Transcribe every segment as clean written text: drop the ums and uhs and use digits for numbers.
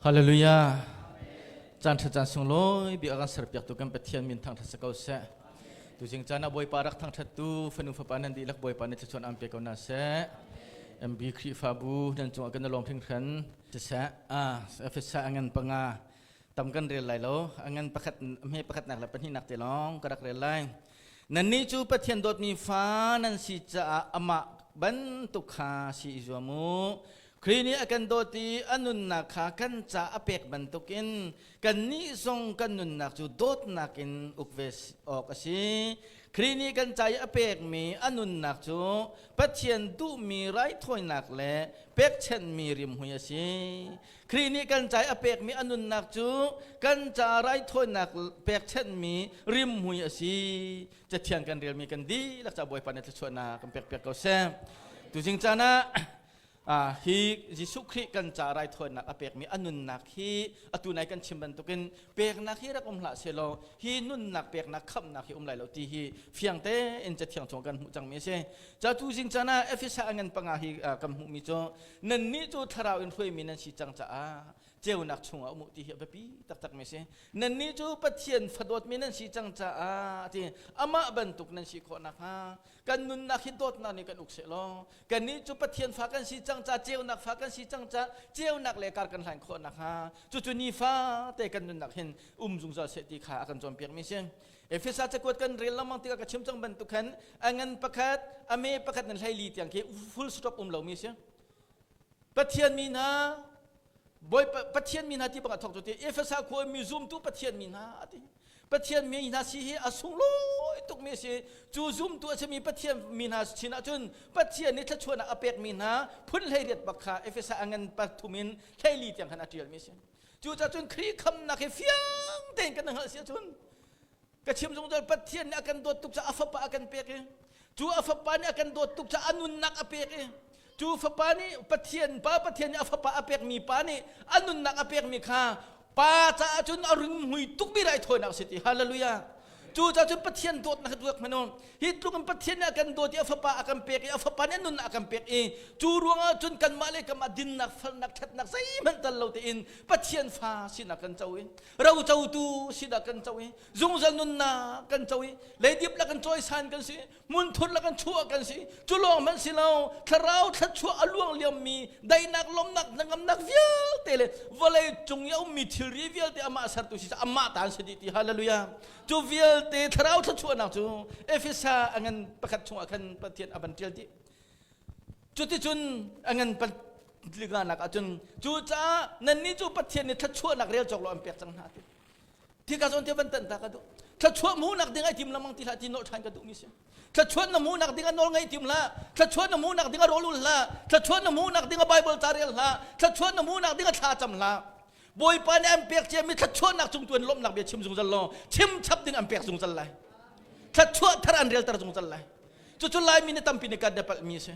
Hallelujah. Caan ṭha caan sunglawi bik a kan serpiaktu kan Pathian min thangṭhat si ko seh. Tuzing caan ah Bawipa rak thangṭhattu fanu fapa nan dihlak Bawipa nih thluachuah an pe ko hna seh. MB Khrihfabu nan cungah kan i lawm hringhran. Siseh, ah, Efesa a ngan panga tam kan rel lai lo. A ngan pakhat hme pakhatnak le pahnihnak te lawng ka rak rel lai. Nannih cu Pathian dawtmi fa nan si caah amah bantuk kha si i zuam u. Khrih nih a kan dawt i a nunnak kha kan ca a pek bantukin kannih zong kan nunnak cu dawtnak in uk ve awk a si. Khrih nih kan ca i a pekmi a nunnak cu Pathian duhmi raithawinak le pekchanhmi rimhmui a si. Khrih nih kan ca i a pekmi a nunnak cu kan ca raithawinak pekchanhmi rimhmui a si. Cathiang kan relmi kan dihlak ca Bawipa nih thluachuahnak kan pekpiak ko seh. Tuzing caan ah hi Jesuh Khrih kan ca raithawinak a pekmi a nunnak hi atu nai kan chim bantukin peknak hi rak um hlah selaw hi nunnak peknak khamhnak hi um lai lo ti hi fiang tein cathiang chung kan hmuh cangmi a si. Ca tu zing caan ah Efesa a ngan panga hi kan hmuhmi cu nannih cu thlarau in hruaimi nan si cang caah ceunak chungah um u ti hi a biapi taktak mi si. Nannih cu Pathian fadawtmi nan si cang caah ti amah bantuk nan si khawh nakhnga kan nunnak hi dawtnak nih kan uk seh law kannih cu Pathian fa kan si cang ca ceunak fa kan si cang ca ceunak le kar kan hlan khawh nakhnga cucu nifa te kan nunnak hin um zungzal seh ti kha a kan cawnpiak mi si. Efesa cakuat kan rel lengmang tikah ka chim cang bantuk khan a ngan pakhat a me pakhat nan hleili tiang khi full stop um lomi si. Pathian mi hna Bawi Pathian mi hna ti bang a thawk cu ti Efesa khua mi zumtu Pathian mi hna a ti. Pathian mi hna si hi a sunglawi tukmi a si. Cu zumtu a simi Pathian mi hna sin ahcun Pathian nih thluachuahnak a pekmi hna phun 18 bak kha Efesa a ngan pathum in 14 tiang khan a ṭialmi a si. Cucaah cun Khrih khamnak hi fiang tein kan hngalh si ahcun ka chim zungzal Pathian nih a kan dawt tuk caah a fapa a kan pek i cu a fapa nih a kan dawt tuk caah a nunnak a pek i cu fapa nih Pathian pa Pathian nih a fapa a pekmi pa nih a nunnak a pekmi kha pa caah cun a ringhmui tukmi raithawinak a si ti hallelujah cu caah cun Pathian dawtnak hi tuak hmanh u hi tluk in Pathian nih a kan dawt i a fapa a kan pek i a fapa nih a nunnak a kan pek i cu ruangah cun kanmah le kanmah dinnak falnak ṭhatnak zeihmanh tal lo tein Pathian fa sinak kan co i rocotu sinak kan co i zungzal nunnak kan co i leidip la kan cawisan kan si hmunthur la kan chuah kan si cu lawng hmanh si lo thlarau thluachuah a luang liammi daihnak lawmnak hnangamnak vialte le vawlei cung i a ummi thilri vialte amah sertu si amah ta an si dih ti hallelujah cu vialte thlarau thluachuahnak cu Efesa a ngan pakhat chungah khan Pathian a van ṭial dih cuticun a ngan liganak ahcun cucaah nannih cu Pathian nih thluachuahnak rel cawk lo an pek cang hna ti Thika zawn te van tan ta ka duh. Thluachuah hmuhnak ding ai tim lamang ti hlah ti nolh ṭhan ka duh mi si. Thluachuah na hmuhnak ding a nawl ngei tim hlah. Thluachuah na hmuhnak ding a rawl ul hlah. Thluachuah na hmuhnak ding a Bible ca rel hlah. Thluachuah na hmuhnak ding a thla cam hlah. Bawipa nih an pek ciami thluachuahnak cung tuan lawmhnak bia chim zungzal law chim chap ding an pek zungzal lai. Thluachuah thar an relter zungzal lai. Cucu Laimi nih tampi nih kan palhmi a si.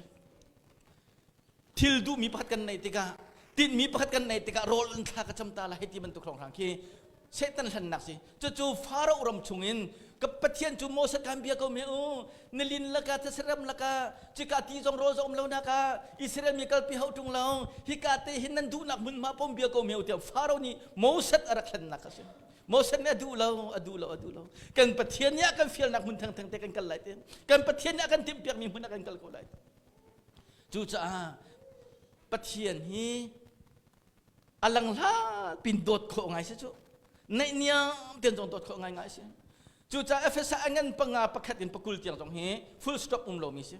Thil duhmi pakhat kan neih tikah tinhmi pakhat kan neih tikah rawl in thla ka cam ta lai hei ti bantuk hrawnghrang khi Satan hlennak si. Cucu Faro ram chungin ka Pathian cu Moses kan bia ko me u nilin laka thasiram laka cika ti zong rawl zong um lo naka Israel mi kalpi hau tung lo hika te hin nan duhnak hmunhma pom bia ko me u tiah Faro nih Moses a rak hlennak a si. Moses nih a duh lo a duh lo a duh lo kan Pathian nih a kan fialnak hmun thengtheng te kan kal lai te kan Pathian nih a kan timhpiakmi hmun ah kan kal ko lai. Cucaah Pathian hi a lang hlat pin dawt khawh ngai si cu. Naihniam tian zong dawt khawh ngai ngai si. Cucaah Efesa a ngan panga pakhat in pakul tiang zong hi full stop um lomi si.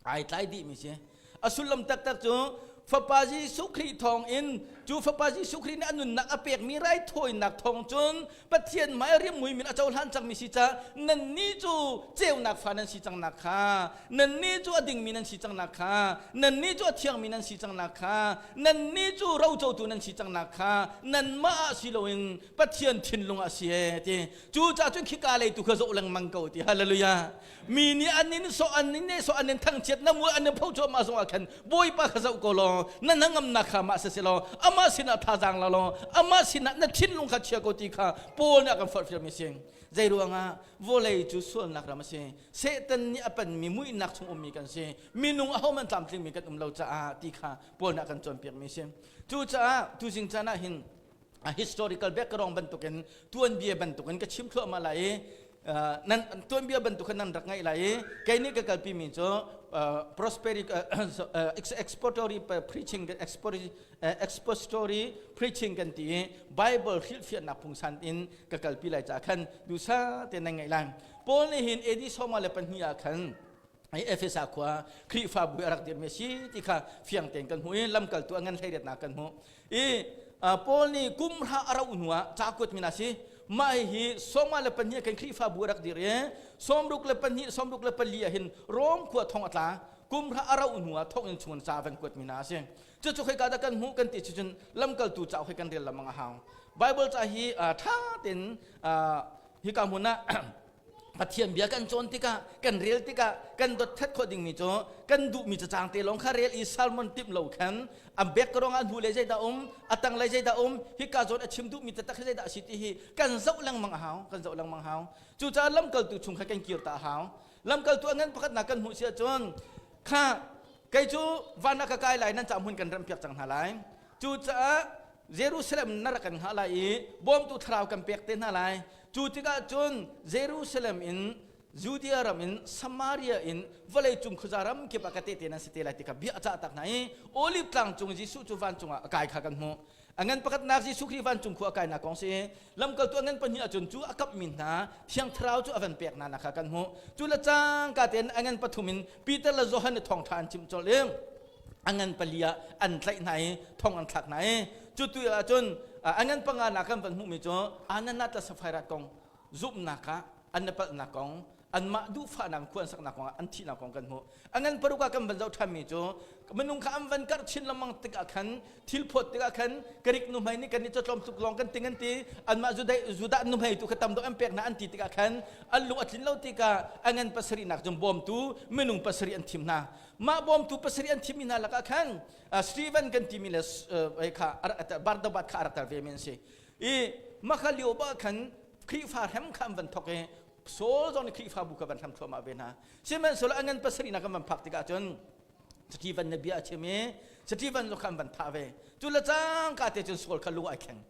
Ai tlai dihmi si. A sullam taktak cu Fapa Jesuh Khrih thawng in cu Fapa Jesuh Khrih nih a nunnak a pekmi raithawinak thawng cun Pathian hmai rimhmui min a cohlan cangmi si ca nannih cu ceunak fa nan si cang nak kha nannih cu a dingmi nan si cang nak kha nannih cu a thiangmi nan si cang nak kha nannih cu rocotu nan si cang nak kha nanmah ah si loin Pathian thinlung ah si e ti cu ca cun khika lei tu kha zoh lengmang ko ti hallelujah mi nih an in sawh an in nehsawh an in thangchiat na mui an in pho cuahmah zong ah khan Bawipa kha zoh ko law na hnangamnak kha mah si law amah sinah thazaang la law amah sinah na thinlung kha chia ko ti kha Paul nih a kan forhfialmi si. Zei ruangah vawlei cu sualnak ram a si. Satan nih a panmi muihnak chung ummi kan si. Minung ahohmanh tlamtlingmi kan um lo caah ti kha Paul nih a kan cawnpiakmi a si. Cucaah tuzing caan ah hin a historical background bantukin tuanbia bantukin ka chim thluahmah lai i nan tuanbia bantuk khan nan rak ngaih lai i kei nih ka kalpi mi cu prosperity expository preaching expository preaching kan ti i Bible hrilhfiahnak phungsan in ka kalpi lai ca khan dusa te nan ngaih lai. Paul nih hin AD 22 ah khan Efesa khua Khrihfabu a rak dirmi a si ti kha fiang tein kan hmuh i lamkaltu a ngan hleiriatnak kan hmuh. I Paul nih kumhra a rauh hnuah ca kuat min a si. Mah hi 22 kan Khrihfabu a rak dir i 62 64 ah hin Rom khua thong a tla. Kumhra a rauh hnuah thonginn chungin ca van kuat mi hna a si. Cucu khoika dah kan hmuh kan ti cun lamkaltu cauk hi kan rel lengmang a hau. Bible ca hi ṭha tein hika hmun ah Pathian bia kan cawn tikah kan rel tikah kan dot that khawh dingmi cu kan duhmi cacang te lawng kha rel i salmon timh lo khan a background ah hnu le zeidah um a tang le zeidah um hika zawn a chim duhmi taktak hi zeidah a si ti hi kan zoh lengmang a hau, kan zoh lengmang hau. Cucaah lamkaltu chung kha kan kir ta a hau. Lamkaltu a ngan pakhatnak kan hmuh si ahcun kha kei cu van ah ka kai lai, nan ca hmun kan remhpiak cang hna lai, cucaah Jerusalem na rak kan hngah lai i bawmtu thlarau kan pek te hna lai. Cu tikah cun Jerusalem in, Judea ram in, Samaria in, vawlei cung khuaza ram kip ah ka tehte nan si te lai ti kha bia a cah tak hna i Olive tlang cung Jesuh cu vancung ah a kai kha kan hmuh. A ngan pakhatnak Jesuh Khrih vancung khua a kainak kong si. Lamkaltu a ngan pahnih ahcun cu a kamhmi hna Thiang Thlarau cu a van pek hna nak kha kan hmuh. Cu le cangka tein a ngan pathum in Peter le Johan nih thawngṭha an chimh colh i a ngan pali ah an tlaih hna i thong an thlak hna i cu tu ahcun a ngan panga nak kan van hmuhmi cu Ananias le Sapphira kong, zumhnak ah an i palhnak kong, anmah duhfahnak khua an saknak kong ah an thihnak kong kan hmuh. A ngan paruk ah kan van zoh ṭhanmi cu minung kha an van karh chin lengmang tikah khan, thil phawt tikah khan Greek nuhmei nih kan i cawtlawm tuk lawng kan ting an ti, anmah Judah nuhmei tu kha tam deuh an pek hna an ti tikah khan an lung a tlin lo tikah a ngan pasarihnak cun bawmtu minung pasarih an thim hna. Mah bawmtu pasarih an thimmi hna lakah khan Stephen kan timi le kha Barnabas kha a rak tel ve mi an si. I mah kha lio bah khan Khrihfa hrem kha an van thok i Saul zong nih Khrihfabu kha van hram thluahmah ve hna. Sihmanhsehlaw a ngan pasarihnak kan van phak tikah cun Stephen nih bia a chim i Stephen zong kha an van thah ve. Cu le cangka te cun Saul kha lung ai thleng.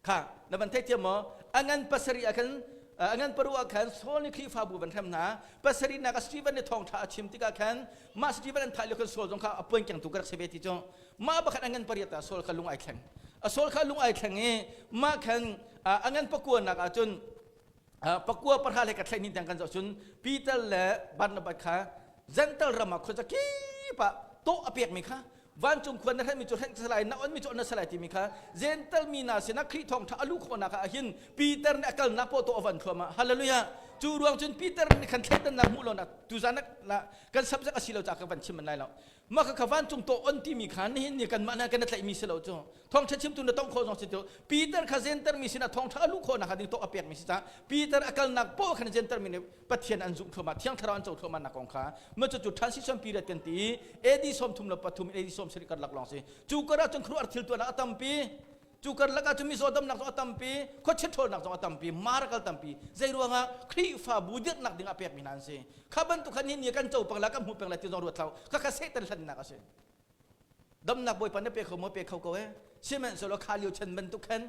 Kha na van theithiam maw? A ngan pasarih ah khan, a ngan paru ah khan Saul nih Khrihfabu van hrem hna. Pasarihnak ah Stephen nih thawngṭha a chim tikah khan mah Stephen an thah lio khan Saul zong kha a puan kengtu ka rak si ve ti cu. Mah bakhat a ngan pariat ah Saul kha lung ai thleng. A Saul kha lung ai thleng i mah khan a ngan pakuanak ah cun pakua pahra le ka thlaih ni tiang kan zoh cun Peter le Barnabas kha Gentle ram ah khuaza kip ah tawh a pekmi kha, vancung khua na hrenhmi cu hrenh salai, na onmi cu on na salai timi kha Gentle mi hna sinah Khrih thawngṭha a luh khawhnak ah hin Peter nih a kalnak paoh tawh a van thluahmah. Hallelujah! Cu ruang cun Peter nih khan thleidannak hmuh lo nak tuzan kan subject a si lo caah ka van chim man lai lo. Mah kha vancung tawh on timi kha nihin ni kanmah hna kan i tlaihmi si lo cu. Thawngṭha chimtu na tong khawh zong si cu. Peter kha Gentile mi sinah thawngṭha a luh khawhnak ding tawh a pekmi si caah Peter a kalnak poah khan Gentile mi nih Pathian an zumh thluahmah, Thiang Thlarau an co thluahmah nak kong kha. Mah cucu transition period kan ti i AD 33 AD 70 karlak lawng si. Cu kar ah cun khuaruahhar thil tuahnak a tampi. Cu karlak ah cun mizaw damnak zong a tampi, khuachia ṭhawlnak zong a tampi, miracle tampi. Zei ruangah? Khrihfabu dirhnak ding ah pekmi hna an si. Kha bantuk khan hin ni kan co peng lai, kan hmu peng lai ti zong ruat hlah. Kha kha Satan hlannak a si. Damnak Bawipa na pe kho maw? Pe kho ko eh. Sihmanhsehlaw kha lio chan bantuk khan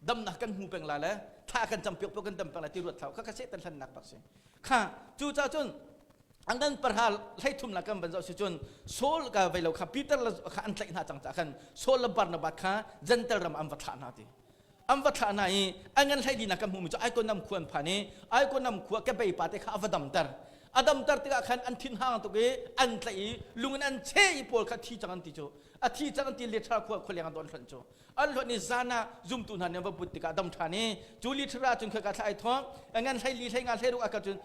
damnak kan hmu peng lai le thla kan cam piak kan dam peng lai ti ruat hlah. Kha kha Satan hlannak bak si. Kha cu ca cun an kan parha hleithum la kan van zoh si cun Saul ka vei lo kha Peter la kha an tlaih hna cang ca khan Saul le Barnabas kha Gentle ram an va thlah hna ti. An va thlah hna i an ngan hlei dina kan hmuhmi cu Aikonam khua an phan i Aikonam khua kebei pa te kha a va damter. A damter tikah khan an thin hang tuk i an tlaih i lung in an cheh i Paul kha thi cang an ti cu. A thi cang an ti Litra khua khualeng an don hlonh cu. An hlonh i zan ah zumtu hna nih an va put tikah dam ṭhan i cu Litra cun khaka thla ai thawng ngan hlei li hlei nga hlei ruk akal cun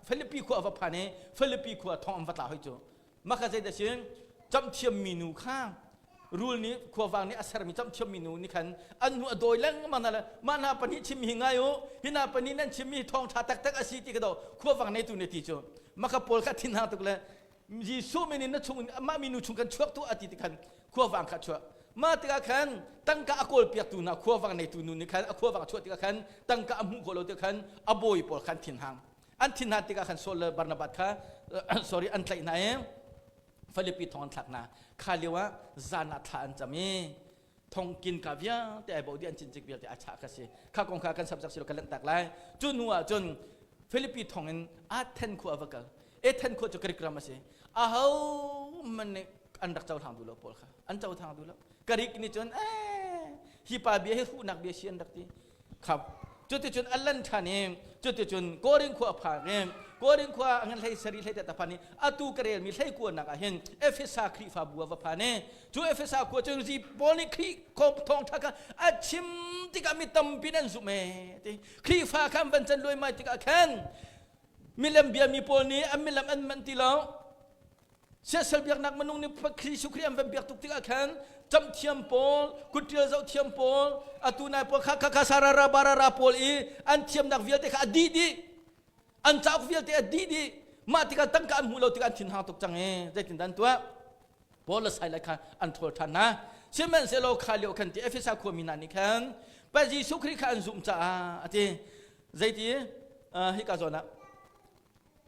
Philippi khua a va phan i Philippi khua thong an va tla hoi cu. Maka zei dah sin camhthiam mi nu kha rul nih khuavang nih a sermi camhthiam mi nu nih khan an hnu a dawi lengmang hna le mah hna pahnih chimmi hi ngai u, hi hna pahnih nan chimmi thawngṭha taktak a si ti ka do khuavang neitu nih ti cu. Maka Paul kha thinhang tuk le Jesuh min in na chung mah minu chung kan chuak tu a ti ti khan khuavang kha chuak. Mah tikah khan tangka a kawlpiaktu hna khuavang neitu nu nih khan a khuavang a chuah tikah khan tangka a hmuh khawh lo tikah khan a bawi pawl khan thinhang. An thinhan tikah khan Saul le Barnabas kha sorry an tlaih hna i Filipi thong an thlak hna. Kha lio ah zan ah thla an cam i thongkin ka vialte ai bo dih an cincik vialte a chah kha si. Kha kong kha kan subject si lo kan lanhtak lai. Cu hnu ah cun Filipi thong in Athen khua a va kal. Athen khua cu Greek ram a si. Aho man nih an rak cohlang duh lo pawl kha. An cohlang duh lo. Greek nih cun eh hi pa bia hi hruhnak bia si an rak ti. Khap. Cuticun a lan ṭhan i cuticun Korin khua a phak i Korin khua a ngan hlei sari hlei ta phan i atu ka relmi hlei kuanak ah hin Efesa Khrihfabu a va phan i cu Efesa khua cu zi Paul nih Khrih thawngṭha kha a chim tikah mi tampi nan zumh ee ti Khrihfa kha an van can luaimai tikah khan milem biami pawl nih an milem an manh ti lo Siasal biaknak minung nih Jesuh Khrih an van biak tuk tikah khan camhthiam pawl, kutṭial zohthiam pawl, atu nai pawl kha kha sarara barara pawl i an thiamnak vialte kha a dih dih. An cauk vialte a dih dih. Mah tikah tangka an hmuh lo tikah an thinhang tuk cang i zeitin dah an tuah? Paul le Silas kha an ṭhawl ṭhan hna. Sihmanhsehlaw kha lio khan ti Efesa khuami hna nih khan Pa Jesuh Khrih kha an zumh caah a ti. Zeiti hika zawn ah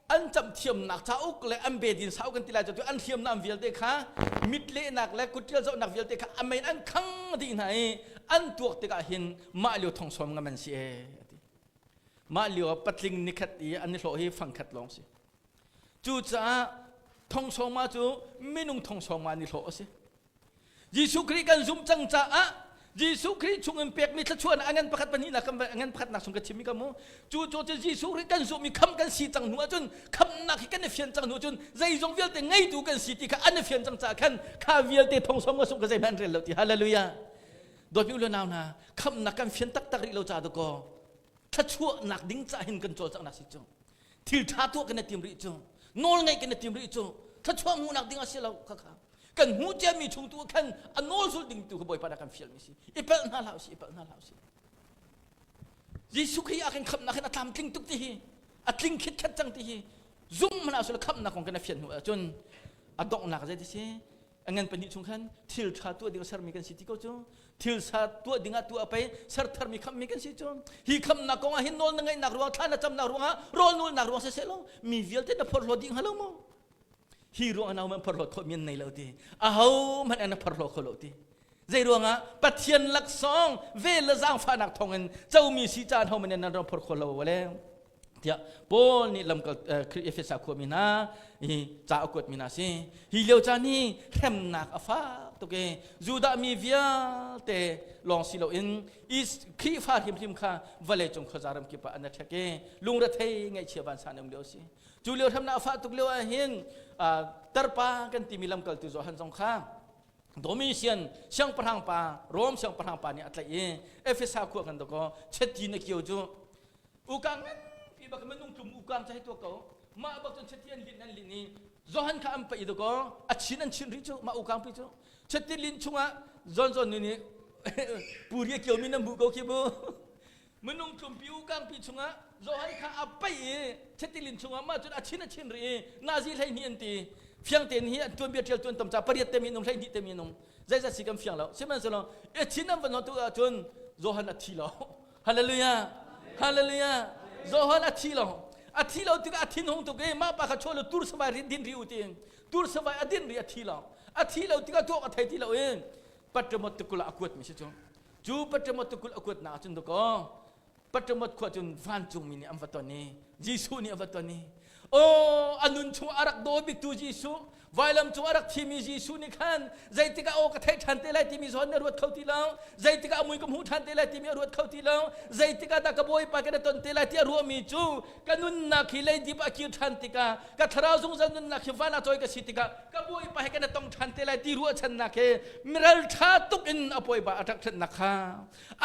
an camhthiamnak cauk le an bedin sauk an ti lai cu an hriamnam vialte kha mit lehnak le kutṭial zohnak vialte kha a mei in an khang dih hna i an tuak tikah hin mah lio thong sawm ngam an si ee ati mah lio ah patling nikhat i an i hlawh hi fangkhat lawng si cucaah thong sawma cu minung thong sawma an i hlawh a si Jesuh Khrih kan zumh cang caah Jesuh Khrih chungin pekmi thluachuahnak a ngan pakhat pahnihnak kan a ngan pakhatnak chung ka chimmi ka mu cu cu cu Jesuh Khrih kan zumhmi kham kan si cang hnu ahcun khamnak hi kan i fian cang hnu cun zeizong vialte ngeitu kan si ti kha an i fian cang caah khan kha vialte thong som ka sung ka zeihmanh rel lo ti hallelujah dawtmi u le nau hna khamnak kan fian taktak rih lo ca dakaw thluachuahnak ding ca hin kan cawlcanghnak si cu thil ṭha tuah kan i tim rih cu nawl ngeih kan i tim rih cu thluachuah hmuhnak ding a si lo kha kha kan hmuh ciami chung tu khan a nawl zulh ding tu kha Bawipa dah kan fialmi si i palh hna hlah usih i palh hna hlah usih Jesuh Khrih a kan khamhnak hin a tlamtling tuk ti hi a tling khitkhet cang ti hi zum hmanh ah sula khamhnak kong kan i fian hnu ahcun a donghnak zei ti si a ngan pahnih chung khan thil ṭha tuah ding sermi kan si ti ko cu thil sa tuah ding ah tuah pei ser tharmi khammi kan si cu hi khamnak kong ah hin nawl na ngeihnak ruang thla na camnak ruangah rawl nulnak ruang siseh law mi vialte na phorhlawt dih hnga lo maw hi ruang ah man phorhlawt khawh mi an nei lo ti aho hmanh an phorhlaw kho lo ti zei ruangah Pathian laksawng vel le zaangfahnak thawngin comi si caan ho man nan ram phor kho lo wale tiah Paul nih lamkal Khrih Efesa khuami hna i ca a kuatmi hna si hi lio caan hi hremnak a fak tuk i Judah mi vialte lawng si loin Khrihfa hrimhrim kha vawlei cung khuaza ram kip ah an ṭhek i lungrethei ngaihchia vansan um lio si cu lio hremnak a fah tuk lio ah hin tarpa kan timi lamkaltu Johan zong kha Domitian siangpahrang pa Rom siangpahrang pa nih a tlaih i Efesa khua kan dakaw cheti na kio cu Ukang nganpi bak minung tlum ukang ca hi tuak ko mah bak cun cheti an lin an lin i Johan kha an paih dakaw a chin an chin rih cu mah ukang pi cu cheti lin chungah John John nu nih puri a kio mi nan hmuh ko khi bu minung tlumpi ukang pi chungah Johan kha a paih i cheti lin chungah mah cun a chin a chin rih i nazi 12 an ti fiang tein hi an tuanbia ṭial tuan tam ca pariat te mi nung 12 te mi nung zeizat si kan fiang lo sihmanhsehlaw a chin an van tu ahcun Johan a thi lo Hallelujah. Hallelujah. Johan a thi lo. A thi lo tikah a thin hung tuk i mah pa kha chuah lo tur savai rin din ri u tiin tur savai a din ri a thi lo. A thi lo tikah tuak a thei ti lo in Patramot tukul ah a kuat mi si cu. Cu Patramot tukul a kuat nak ahcun dakaw Patramot khua cun vancungmi nih an va ton i Jesuh nih a va ton i aw a nun chung a rak daw biktu Jesuh vailam cung a rak thimi Jesuh nih khan zeitikah aw ka theih ṭhan te lai timi zawn na ruat kho ti lo zeitikah a mui ka hmuh ṭhan te lai timi a ruat kho ti lo zeitikah dah ka bawipa ka ton te lai ti a ruahmi cu ka nunnak hi leidip a kir ṭhan tikah ka thlarau zungzal nunnak hi van ah cawi ka si tikah ka bawipa he kan tong ṭhan te lai ti ruahchannak he miral ṭha tuk in a bawipa a ṭak ṭhatnak kha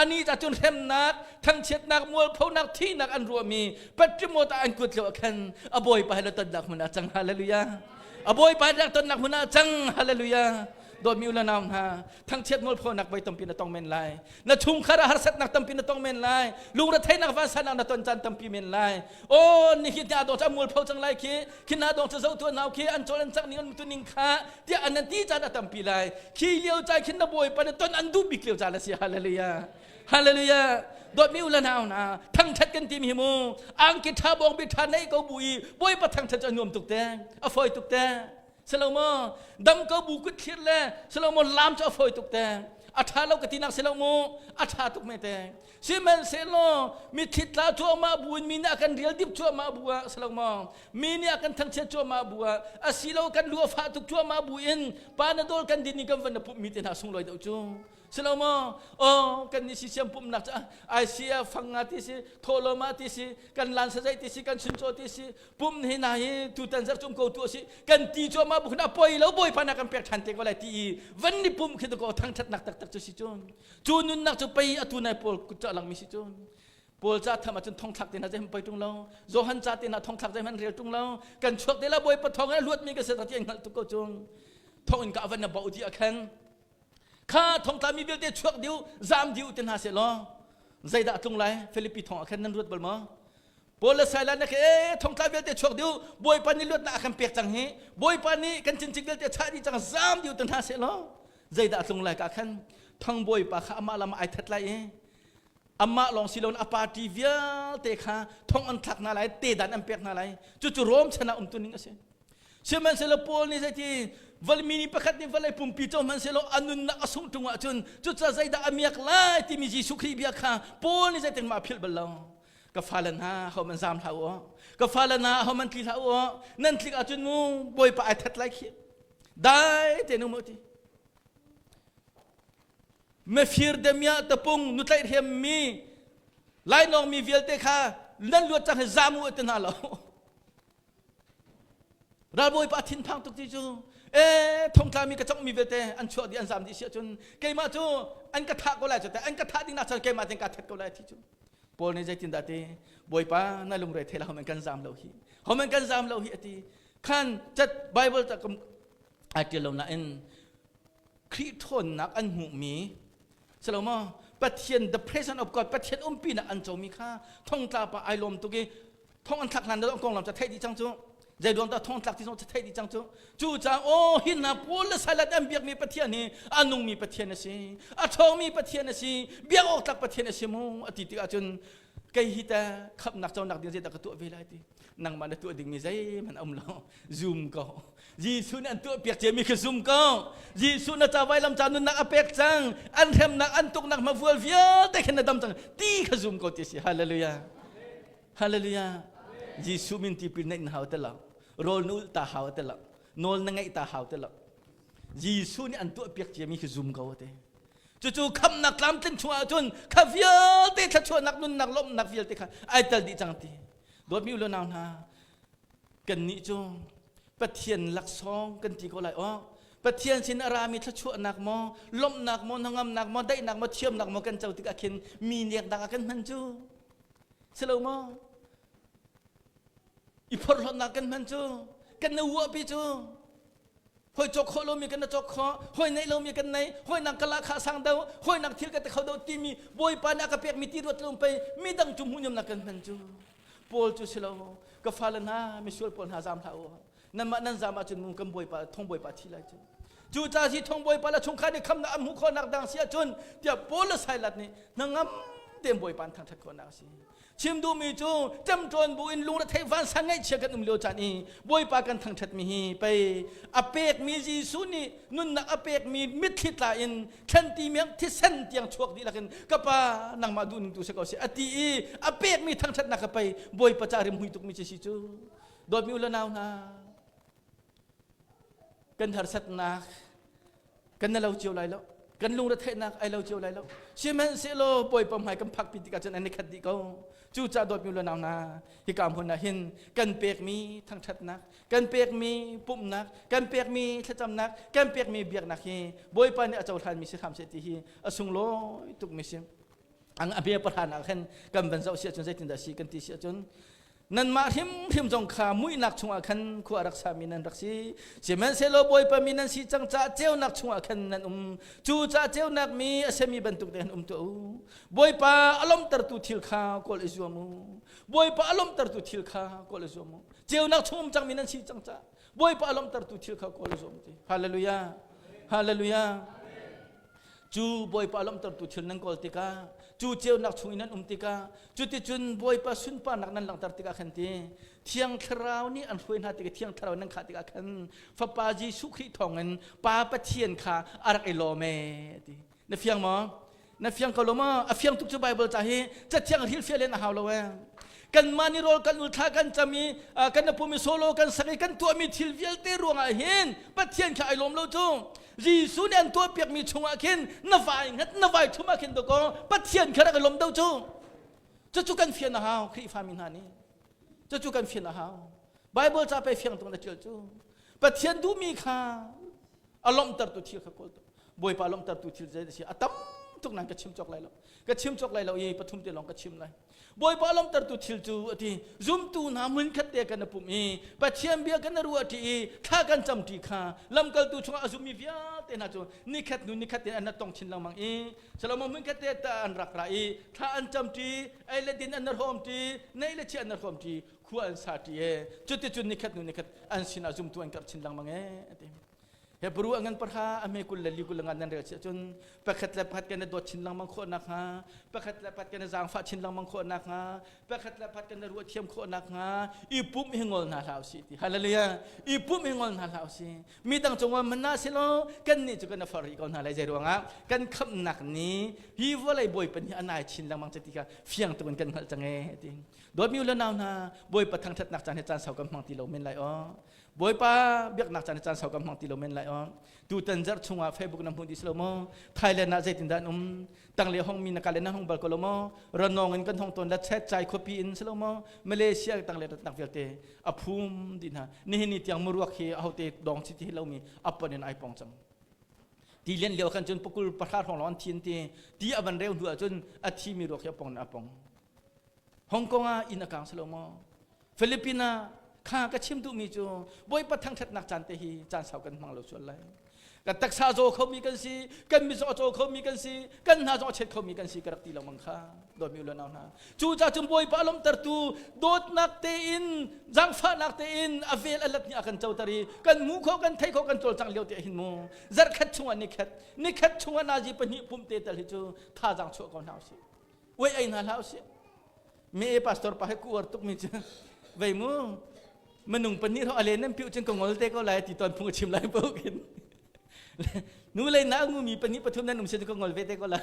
Ani ta cun hremnak, thangchiatnak, mualphonak, thihnak an ruahmi Patrimot ah an kut lio ah khan a bawipa he le tonnak hmun ah cang. Hallelujah. A bawipa he tonnak hmun ah cang. Hallelujah. Dawtmi u le nau hna, thangchiat mualphonak voi tampi na tong men lai. Na chungkhar ah harsatnak tampi na tong men lai. Lungretheihnak vansannak na ton caan tampi men lai. Aw, nihin ni ah dawh cu mualpho cang lai khi, khi na dawng cu zoh tuah nau khi, an cawl an cak ning an tu ning kha, tiah an nan ti caan a tampi lai. Khi lio caan khin na Bawipa na ton an duh bik lio caan a si. Hallelujah. Hallelujah. Dawtmi u le nau hna, thangthat kan tim hi mu. Angki tha bawng bi tha nei ko bu i Bawipa thangthat cu a nuam tuk te, a fawi tuk te. Silo dam ko bu kut thlir le silo lam cu a fawi tuk te. A tha lo ka ti nak silo mu, a tha tuk me te. Sihmanhsehlaw mitthli tla cuahmah bu in mi nih a kan rial dip cuahmah bu ah silo maw mi nih a kan thangchiat cuahmah bu ah asilo kan lu a fah tuk cuahmah bu in panadol kan din i kan van na pumh mi te hna sunglawi deuh cu. Silo maw? Oh, kan nih sisiam pumnak cu ICF fang nga ti si, tholoma ti si, kan lan sa ti si, kan chuncaw ti si, pum hi na hi tutan zarh cum ko tu si, kan ti cu ma bukna poi lo bawipa na kan pek than te ko lai ti i van ni pum khi ko thangthatnak taktak cu si cun. Cu nunnak cu pei atu nai pawl kut ca lang mi si cun. Paul ca tham ahcun thongthlak te hna zei poi tung lo Johan ca te hna thongthlak zei hmanh rel tung lo kan chuak te la bawipa thong in luat mi ka se ta ti an hngalh tuk ko cung thong in ka van na bau ti a khan Kha thongtla mi vialte chuak diu zam diu te hna seh law zeidah a tlung lai Filipi thong ah khan nan ruat bal maw? Paul le Silas nih e thongtla vialte chuak diu Bawipa nih luatnak a kan pek cang hi Bawipa nih kan cincik vialte chah dih cang zam diu te hna seh law zeidah a tlung lai ka khan thong Bawipa kha amah lam ai that lai i amah lawng si loin a party vialte kha thong an thlak hna lai te dan an pek hna lai cucu Rom chan ah umtu ning a si Sihmanhsehlaw Paul nih zeiti vawlmi ni pakhat nih vawlei pumpi co hmanhsehlaw a nunnak a sungh ṭung ahcun cucaah zeidah a miak lai timi Jesuh Khrih bia kha Paul nih zeitin mah a philh bal lo. Ka fale hna, hohmanh zaam hlah u aw. Ka fale hna, hohmanh tli hlah u aw. Nan tlik ahcun mu Bawipa ai that lai khi. Dai tein um u ti. Mefir demiah tapung nutlaih hriammi lainawngmi vialte kha nan luat cang hi zaam u ti hna lo. Ralbawipa thinphang tuk ti cu e thongtlami ka congmi vialte an chuah dih an zam dih si ahcun keimah cu an ka thah ko lai cu an ka thah ding nak cun keimah ten ka that ko lai ti cu Paul nih zeitindah ti Bawipa na lungre thei la homen kan zam lo hi homen kan zam lo hi ati khan cat Bible ta kum ai tial lo nain Khrih ṭhawnnak an hmuhmi silo maw Pathian the presence of God Pathian umpinak an comi kha thongtla pa ai lawm tuk i thong an thlak hlan dah konglam ca theih dih cang cu zei ruang dah thong tlak ti zong ca theih dih cang cu cu caah aw hin hna Paul le Silas an biakmi Pathian hi a nungmi Pathian a si a ṭhawngmi Pathian a si biak awk tlak Pathian a si mu a ti tikah cun kei hi ta khamhnak conak ding zeidah ka tuah ve lai ti nangmah na tuah dingmi zeihmanh a um lo zum ko Jesuh nih an tuah piak ciami khi zum ko Jesuh na ca vailam ca nunnak a pek cang an hremnak an tuknak hmavual vialte khin na dam cang ti kha zum ko ti si hallelujah hallelujah Jesuh min tipil na in hau te lo rawl na ulh ta hau te lo nawl na ngeih ta hau te lo Jesuh nih an tuah piak ciami khi zum ko te cucu khamnak tlamtlin chungah cun kha vialte thluachuahnak nunnak lawmhnak vialte kha ai tel dih cang ti dawtmi u le nau hna Kannih cu Pathian laksawng kan ti ko lai aw. Pathian sin a rami thluachuahnak maw, lawmhnak maw, hnangamnak maw, daihnak maw, thiamnak maw kan co tikah khin mi neknak ah kan hman cu. Si lo maw? I phorhlawtnak kan hman cu. Kan na uahpi cu. Hoi cawk khawh lomi kan na cawk khawh, hoi neih lomi kan nei, hoi nak ka lahkhah sang deuh, hoi nak thil ka ti kho deuh timi Bawipa nih a ka pekmi ti ruat lo pei midang cu hmuhniamnak kan hman cu. Paul cu si lo, ka fale hna, misual pawl hna zaam hlah u. Nanmah nan zaam ahcun mu kan Bawipa, thong Bawipa thi lai cu. Cu ca si thong Bawipa le chungkhar nih khamnak an hmuh khawhnak dang si ahcun tiah Paul le Silas nih hnangam tein Bawipa an thangṭhat khawhnak a si. Chim duhmi cu ṭemṭawn bu in lungrethei vansan ngaihchia kan um lio caan i Bawipa kan thangṭhatmi hi pei a pekmi Jesuh nih nunnak a pekmi mitthli tla in thlanti miang thisen tiang chuak dihlak in ka pa nangmah duhning tu si ko seh a ti i a pekmi thangṭhatnak ka pei Bawipa ca rimhui tukmi cu si cu dawtmi u le nau hna kan harsatnak kan na lo cio lai lo kan lungretheihnak ai lo cio lai lo sihmanhsehlaw Bawipa hmai kan phakpi tikah cun an i khat dih ko cucaah dawtmi le nau hna hika hmun ah hin kan pekmi thangṭhatnak kan pekmi pumhnak kan pekmi thlacamnak kan pekmi biaknak hi Bawipa nih a cohlanmi si hram seh ti hi a sunglawi tukmi si ang a bia pahran ah khan kan van zoh si ahcun zeitindah si kan ti si ahcun. Nanmah hrimhrim zong kha muihnak chungah khan khua a rak sami nan rak si. Sihmanhsehlaw Bawipa mi nan si cang caah ceunak chungah khan nan um. Cu caah ceunak mi a semi bantuk te khan um tuah u. Bawipa a lawmhtertu thil kha kawl i zuam u. Bawipa a lawmhtertu thil kha kawl i zuam u. Ceunak chung um cangmi nan si cang caah Bawipa a lawmhtertu thil kha kawl i zuam ti. Hallelujah. Hallelujah. Cu Bawipa lawmhtertu thil nan kawl tikah, cu ceunak chung i nan um tikah, cuticun Bawipa sunparnak nan langhter tikah khan ti, Thiang Thlarau nih an hruai hna tikah Thiang Thlarau nan khah tikah khan Fapa Jesuh Khrih thawngin Pa Pathian kha a rak i lawm ee ti. Na fiang maw? Na fiang ko lo maw? A fiang tuk cu Bible ca hi cathiang hrilhfiah len a hau lo ee. Kanmah nih rawl kan ul thla kan cam i kan pum i solo kan sak i kan tuahmi thil vialte ruangah hin Pathian kha ai lawm lo cu. Jesuh nih an tuahpiakmi chungah khin na vai ngat na vai thum ah khin dawkaw Pathian kha rak i lawm do cu. Cucu kan fian a hau Khrihfa mi hna nih. Cucu kan fian a hau. Bible ca pe fiang tung na ṭial cu. Pathian duhmi kha a lawmhtertu thil kha kawl Bawipa lawmhtertu thil zei si a tam tuk nan ka chim cawk lai lo ka chim cawk lai lo i pathum te lawng ka chim lai Bawipa lawmhtertu thil cu ati zumtu hna hmun khat te kan pum i Pathian bia kan ruah ṭi i thla kan cam ṭi kha lamkaltu chungah a zummi vialte hna cu nikhat hnu nikhat in an tong chin lengmang i Solomon hmun khat te ta an rak ra i thla an cam ṭi ei le din an hrawm ṭi nei le chia an hrawm ṭi khua an sa ṭi e cuticun nikhat hnu nikhat an sinah zumtu an karh chin lengmang e ati Hebrew a ngan parha a hme kul le li kul nga nan rel si ahcun pakhat le pakhat kan i dawt chin lengmang khawh nakhnga pakhat le pakhat kan i zaangfah chin lengmang khawh nakhnga pakhat le pakhat kan i ruah thiam khawh nakhnga i pumh hi ngol hna hlah usih ti hallelujah i pumh hi ngol hna hlah usih mi dang cungah mana silo kan nih cu kan far rih ko hna lai zei ruangah kan khamhnak ni hi vawlei bawipa nih a nai chin lengmang ti kha fiang tuk in kan hngalh cang e ti dawtmi u le nau hna bawipa thangthatnak caan hi caan sau kan hmang ti lo men lai aw Bawipa biaknak caan caan sau kan hmang ti lo men lai aw. Tutan zarh chungah Facebook na hmuh dih lo maw? Thailand ah zeitindah an um? Tang le hong mi na kale na hong bal ko lo maw? Ranong in kan hong ton la chet chai khuapi in si lo maw? Malaysia tang le ratnak vialte a phum dih hna. Nihin ni tiang muruak hi ahote dong chi ti lo mi apon in ai pong cang. Ti lian lio kan cun pakul pahra hrawng lawng an thi an ti. Ti a van reu hnu ahcun a thi mi ruak hi a pong in a pong. Hong Kong ah inn a kang si lo maw? Philippines ah kha ka chim duhmi cu Bawipa thangṭhatnak caan te hi caan sau kan hmang lo sual lai. Kan taksa a zaw khomi kan si, kan mit zong a caw khomi kan si, kan hna zong a chet khomi kan si ka rak ti lengmang kha dawtmi u le nau hna. Cu caah cun Bawipa a lawmhtertu dawtnak tein, zaangfahnak tein a vel a let nih a kan coter i kan hmu kho, kan thei kho, kan cawlcangh lio te hin mu zarhkhat chungah nikhat, nikhat chungah nazi pahnih pumh te tal hi cu thazaang chuah ko hna usih. Uai ei hna hlah usih. Me pastor pa he ku uar tuk mi cu vei mu minung pahnih ro ale nan piu cun ka ngol te ko lai ti ton phung a chim lai po khin nu lei na ngu mi pahnih pathum nan um se ka ngol ve te ko lai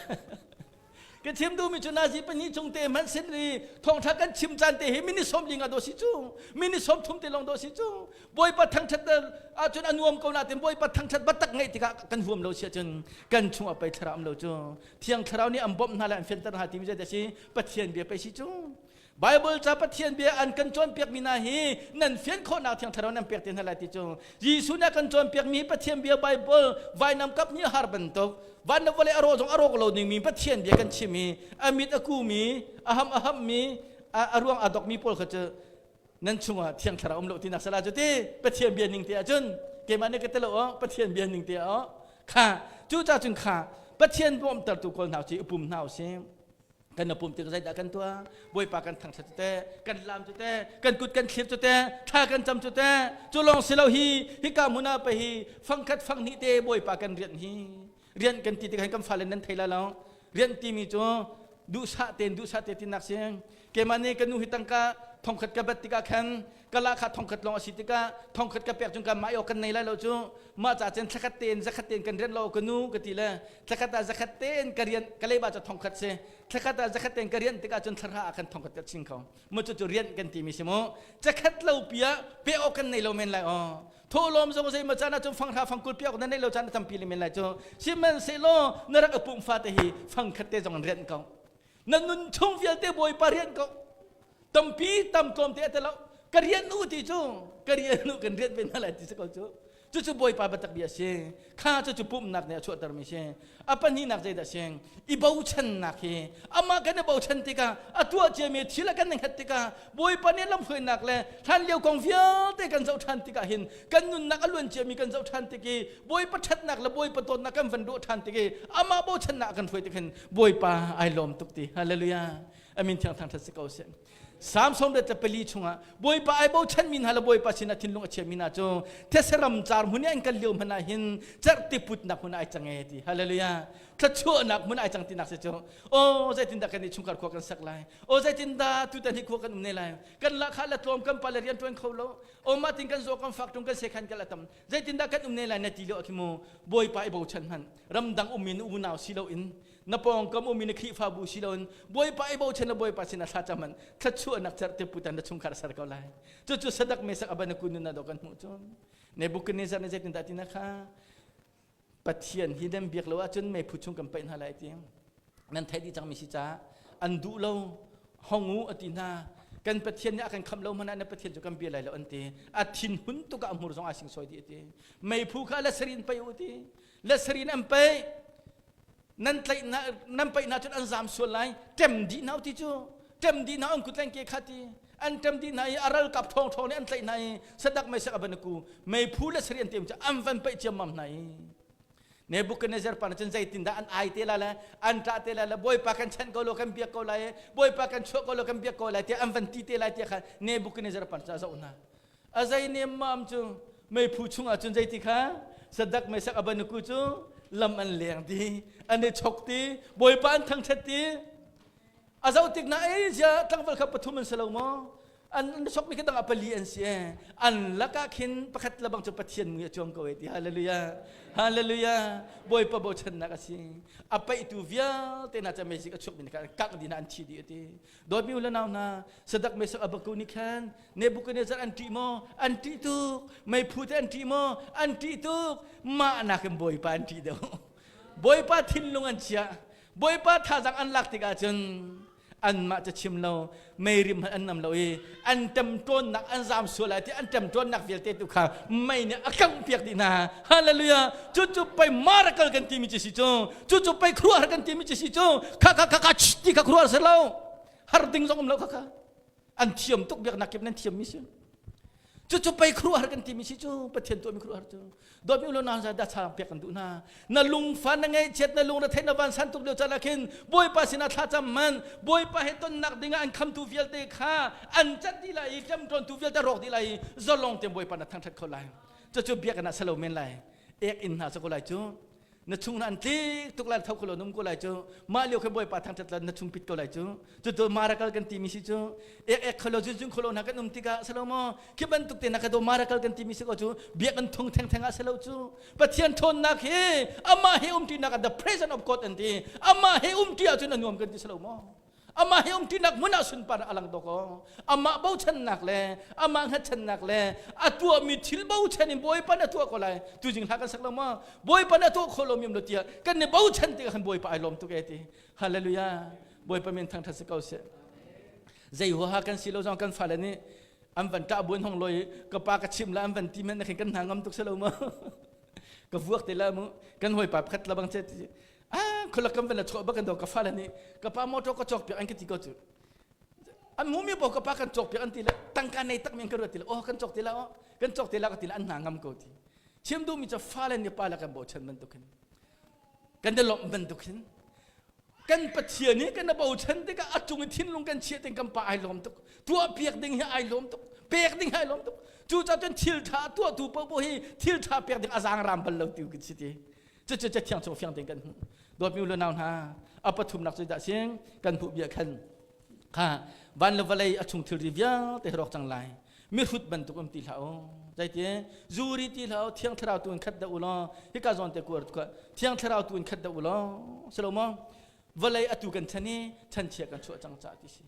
ka chim du mi cu nazi pahnih chung te hmanh sin ri thawngtha kan chim caan te hi mini som linga do si cu mini som thum te long do si cu Bawipa thangthat ahcun a nuam ko nain Bawipa thangthat batak ngeih tikah kan huam lo si ahcun kan chung ah pei thlarau um lo cu Thiang Thlarau nih an bawmh hna le an fianter hna timi zei si Pathian bia pei si cu Bible ca Pathian bia an kan cawnpiak mi hna hi nan fian khawhnak Thiang Thlarau nan pek te hna lai ti cu Jesuh nih a kan cawnpiak mi Pathian bia Bible vainam kap hnih har bantuk van le vawlei a rawh zong a rawk lo ding mi Pathian bia kan chim i a mit a ku mi a ham a ham mi a ruang a dok mi pawl kha cu nan chungah thiang thlarau um lo tinak sala cu ti Pathian bia ning te ahcun keimah nih ka telo oh Pathian bia ning te ah kha cu ca cun kha Pathian bawmtertu kawl hna si upum hna usih kan na pum tik zeidah kan tuah Bawipa kan thangthat cu te kan lam cu te kan kut kan thlir cu te thla kan cam cu te cu lawng si lo hi hika hmun ah pe hi fangkhat fanghnih te Bawipa kan rian hi rian kan ti tikhan kan fale nan thei la lo rian timi cu duhsah tein duhsah te tinak si keimah nih ka nu hi tangka thongkhat ka bat tikah khan ka lahkhah thongkhat lawng a si tikah thongkhat ka pek cun ka mah kan nei lai lo cu mah ca cun thlakhat tein zakhat tein kan rian lo ka nu ka ti le thlakhat ah zakhat tein ka rian ka leiba cu thongkhat si thlakhat ah zakhat tein ka rian tikah cun thlarha ah khan thongkhat ka ching kho mu cu cu rian kan timi si mu zakhat lo pia pe awk kan nei lo men lai aw Thawhlawm zong zeimaw caan ahcun fanghra fangkul piak na neih lo caan a tampi men lai cu. Sihmanhsehlaw na rak i pumh fate hi fangkhat te zong an rianh ko. Na nun chung vialte Bawipa rianh ko. Tampi tam tlawm te a te lo. Ka rian u ti cu ka rian u kan rian ve hna lai ti si ko cu. Cucu Bawipa biatak bia a si. Kha cucu pumhnak nih a chuahtermi si. A pahnihnak zeidah si? I bochannak hi amah kan i bochan tikah a tuah ciami thil a kan i hngat tikah Bawipa nih lamhruainak le hlanlio kong vialte kan zoh ṭhan tikah hin kan nunnak a luan ciami kan zoh ṭhan tik i Bawipa ṭhatnak le Bawipa dawtnak kan van ruah ṭhan tik i amah bochannak a kan hruai tik hin Bawipa ai lawm tuk ti. Hallelujah. Amin thiang thangṭhat si ko seh. Psalm 44 chungah Bawipa ai bochanmi hna le Bawipa sinah thinlung a chiami hna cu thesaram car hmun i an kal lio hmanh ah hin cerhti putnak hmun ai cang e ti. Hallelujah. Thluachuahnak hmun ai cang tinak si cu. O zeitindah kan nih chungkhar khua kan sak lai? O zeitindah tutan hi khua kan um ne lai? Kan lahkhah le tlawm kan pa le rian ṭuan kho lo. O mah tin kan zaw kan fak ṭung kan sekhan kan la tam. Zeitindah kan um ne lai na ti lio ah khi mu Bawipa i bochan hmanh. Ramdang um in unau si loin na pawngkam um in Khrihfabu si loin Bawipa i bochan le Bawipa sin ah thla cam man thluachuahnak cerhte putan na chungkhar ser ko lai. Cucu sadak mesak abanaku nun do kan hmuh cun. Nebuchadnezzar nih zeitindah ti na kha Pathian hi nan biak lo ahcun meiphu chung kan paih hna lai ti. Nan theih dih cangmi si caah an duh lo hongu a ti hna. Kan Pathian nih a kan khamh lo hmanh ah na Pathian cu kan bia lai lo an ti. A thinhun tuk ah a hmur zong aa singsawi dih a ti. Meiphu kha lasarin paih u ti. Lasarin an paih. Nan tlaih na nan paih hna cun an zam sual lai. Ṭem dih hna u ti cu. Ṭem dih hna an kut le an ke kha ti. An ṭem dih hna i a ralkap ṭhawng ṭhawng nih an tlaih hna i sadak meisak a van ku meiphu le sari an tem cu an van paih ciammam hna i Nebuchadnezzar pa cun zeitindah an ai te la le an ṭah te la le Bawipa kan chanh ko lo kan biak ko lai Bawipa kan chuah ko lo kan biak ko lai tiah an van ti te lai tiah khan Nebuchadnezzar pa cu a zoh hna. A zei nemmam cu meiphu chungah cun zeiti kha sadak meisak abanuku cu lam an leng ti an i chok ti Bawipa an thangṭhat ti a zoh tik na ei zia tlangval kha pathum an si lo maw? An sokmi khi dang ah pali an si e. An lakah khin pakhat lebang cu Pathian mui a cuang ko e ti. Hallelujah, hallelujah. Bawipa bochannak a si. A paihtu vialte hna cu meizik a chuakmi kha kangh dih hna an thi dih a ti. Dawtmi u le nau hna, sadak mesak abaku nih khan Nebuchadnezzar an ṭih maw? An ṭih tuk. Meiphu te an ṭih maw? An ṭih tuk. Mah nakin Bawipa an ṭih deuh. Bawipa thinlung an chiah. Bawipa thazaang an lak tikah cun anmah cu chim lo meirim hmanh an nam lo i an ṭemṭawnnak an zaam sual lai ti an ṭemṭawnnak vialte tu kha mei nih a kanghpiak dih hna. Hallelujah. Cucu pei miracle kan timi cu si cu. Cucu pei khuaruahhar kan timi cu si cu. Kha kha kha kha ti kha khuaruahhar si lo. Har ding zong um lo kha kha. An thiam tuk biaknak kip nan thiammi si. Cucu pei khuaruahhar kan timi si cu. Pathian tuahmi khuaruahhar cu. Dawtmi ulo na da chang pek kan duh hna. Na lungfa na ngaihchiat na lung na theih na vansan tuk lio caan ah khin Bawipa sinah thlacam man Bawipa he tonnak dingah an khamtu vialte kha an cat dih lai i ṭemṭawntu vialte rawk dih lai i zalong tein Bawipa na thangṭhat kho lai. Cucu biakinn ah salo men lai. Ek inn hna sa ko lai cu. Na chung na an tlik tuk lai tho ko lo num ko lai cu. Mah lio khe Bawipa thangṭhat la na chung pit ko lai cu. Cucu marakal kan timi si cu. Ek ek kholo zun zun kholo hna kan um tikah salo maw khi bantuk te na ka do marakal kan timi si ko cu. Biakinn thung theng theng ah salo cu. Pathian ṭhawnnak hi amah he umṭinak ah the presence of God an ti. Amah he umṭi ahcun a nuam kan ti salo maw? Amah he umṭinak hmun ah sunpar a lang dawk aw. Amah bochannak le amah hngatchannak le a tuahmi thil bochan in Bawipa na tuah ko lai. Tuzing hla kan sak lo maw? Bawipa na tuah kho lo mi lo tiah kan ni bochan tikah khan Bawipa ai lawm tuk e ti. Hallelujah. Bawipa min thangṭhat si ko seh. Zei huaha kan si lo zong kan fale nih an van ṭah buin hong loi ka pa ka chim la an van ti men na khin kan hna ngam tuk si lo maw? Ka vuak te la mu. Kan hawipa pakhat la bang che ah khulak kan van la chawh bak kan do ka fale nih ka pa motor ka cawk piak an ka ti ko cu. An mu mi bo ka pa kan cawk piak an ti le tangka nei tak mi an ka ruat ti le oh kan cawk te la oh kan cawk te la ka ti le an hna ngam ko ti. Chim duh mi cu fale nih pa la kan bochan bantuk hin kan i lawmh bantuk hin kan Pathian hi kan bochan tikah a cung i thinlung kan chiah ting kan pa ai lawm tuk tuah piak ding hi ai lawm tuk pek ding hi ai lawm tuk. Cucaah cun thil ṭha tuahtu paohpaoh hi thil ṭha pek ding a zaang ram bal lo ti kan si ti. Cucu cathiang chung fiang tein kan hmuh. Dawtmi u le nau hna, a pathumnak cu dah sing kan hmuh bia khan kha van le vawlei a chung thilri vialte rawk cang lai. Mihrut bantuk um ti hlah u. Zeiti zuri ti hlah u, Thiang Thlarau tu in khat dah u law hika zawn te kuar Thiang Thlarau tu in khat dah u law silo maw vawlei atu kan chan i chanchia kan chuah cang caah ti si.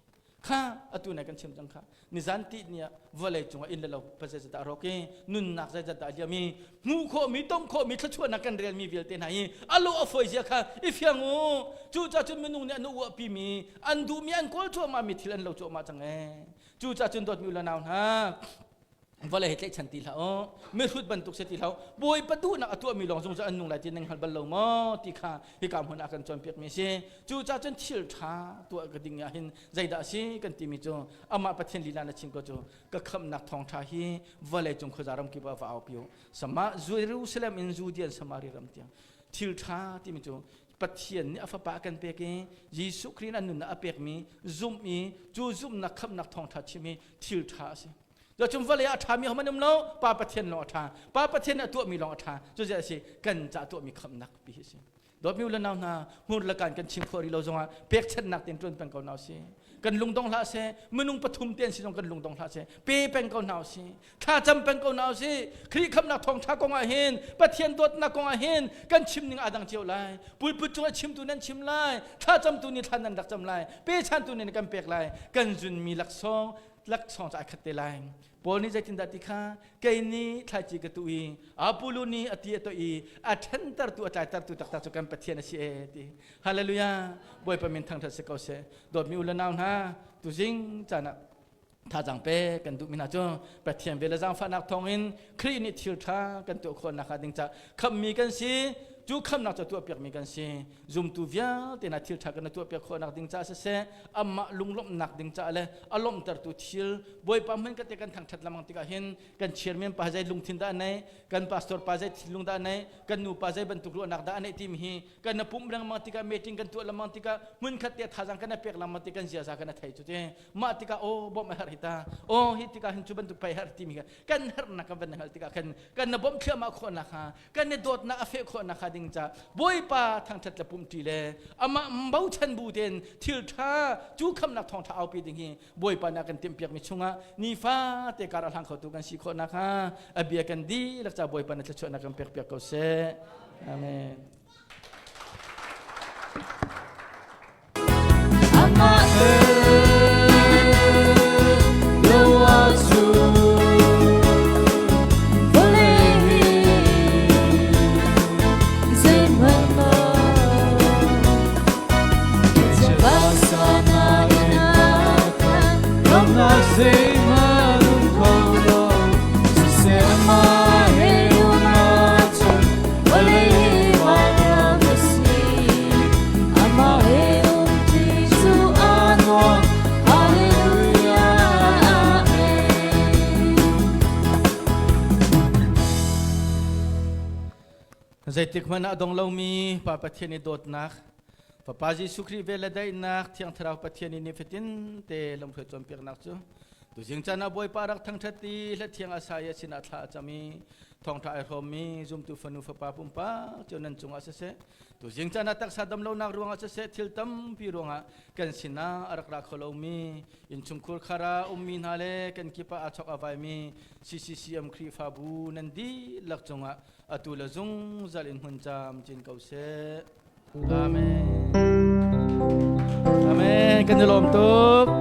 Kha atu nai kan chim cang kha nizan ti ni ah vawlei cungah inn le lo pa zeizat dah rawk i nunnak zeizat dah liam i hmuh khawhmi tong khawhmi thluachuahnak kan relmi vialte hna hi a lo a fawi zia kha i fiang u. Cucaah cun minung nih an uahpi mi an duhmi an kawl cuahmah mi thil an lo cuahmah cang ee. Cucaah cun dawtmi u le nau hna. Vawlei he tlaihchan ti hlah u. Mihrut bantuk si ti hlah u. Bawipa duhnak a tuahmi lawng zungzal an nung lai ti nan hngal bal lo maw ti kha hika hmun ah kan cawnpiakmi a si. Cucaah cun thil ṭha tuah ka ding ah hin zeidah a si kan timi cu amah Pathian lila na chim ko cu ka khamhnak thawngṭha hi vawlei cung khuaza ram kip ah va aupi u. Sama Jerusalem in Judean Samaria ram tiang thil ṭha timi cu Pathian nih a fapa a kan pek i Jesuh Khrih in a nunnak a pekmi zumh i cu zumhnak khamhnak thawngṭha chim hi thil ṭha a si. Cun vawlei ah a ṭhami hohmanh um lo, Pa Pathian lawng a ṭha. Pa Pathian nih a tuahmi lawng a ṭha. Cu a si kan ca tuahmi khamhnak pi hi a si. Dawtmi u le nau hna, hmur le kaan kan chim khawh rih lo zongah pekchanhnak tein ṭuan peng ko hna usih. Kan lungdong hlah seh, minung pathum te an si zong kan lungdong hlah seh, pe peng ko hna usih. Thla cam peng ko hna usih. Khrih khamhnak thawngṭha kong ah hin, Pathian dawtnak kong ah hin kan chim ning aa dang cio lai. Pulput cungah chimtu nan chim lai, thlacamtu nih thla nan rak cam lai, pechantu nih nan kan pek lai. Kan zunmi laksawng laksawng cu ai khat te lai. Paul nih zeitindah ti kha kei nih thlaici ka tuh i Apollo nih a ti a toih i a ṭhentertu a tlaitertu taktak cu kan Pathian a si ee ti. Hallelujah. Bawipa min thangṭhat si ko seh. Dawtmi u le nau hna, tuzing caan ah thazaang pe kan duhmi hna cu Pathian vel le zaangfahnak thawngin Khrih nih thil ṭha kan tuah khawh nakhnga ding caah khamhmi kan si. Cu khamhnak cu tuahpiakmi kan si. Zumtu vialte hna thil ṭha kan tuahpiak khawhnak ding caah siseh, amah lunglawmhnak ding caah le a lawmhtertu thil Bawipa hmun ka te kan thangṭhat lengmang tikah hin kan chairman pa zei lungthin dah a neih, kan pastor pa zei thinlung dah a neih, kan nu pa zei bantuk ruahnak dah a neih timi hi kan na pumh lengmang tikah meeting kan tuah lengmang tikah hmunkhat te thazaang kan pek lengmang tik kan ziaza kan thei cu te mah tikah aw bawmh a herh hi ta aw hi tikah hin cu bantuk pei herh timi kan herhnak kan van hngalh tikah khan kan na bawmh thliahmah khawhnak hnga kan i dawtnak a feh khawh nakhnga ding ca Bawipa thangṭhat le pumṭi le amah bochan bu tein thil ṭha cu khamnak thawngṭha aupi ding hi Bawipa nih a kan timhpiakmi chungah nifate kar a hlang khotu kan si khawh nakhnga a bia kan dihlak ca Bawipa na thluachuahnak kan pekpiak ko seh. Amen. Zeitik hmanh ah dong lomi Pa Pathian i dawtnak Fapa Jesuh Khrih vel le daihnak Thiang Thlarau Pathian i nifatin te lamhruai cawnpiaknak cu tuzing caan ah Bawipa rak thangṭhat i hla thiang Isaiah sinah thla a cam i thawngṭha ai hrawmmi zumtu fanu fapa pumpak cu nan cungah siseh tuzing caan ah taksa damlonak ruangah siseh thil tampi ruangah kan sinah a rak ra kho lomi innchungkhur khar ah ummi hna le kan kip ah aa chok a vaimi CCCM Khrihfabu nan dihlak cungah atu le zungzal in hmun camcin ko seh. Amen. Amen. Kan i lawm tuk.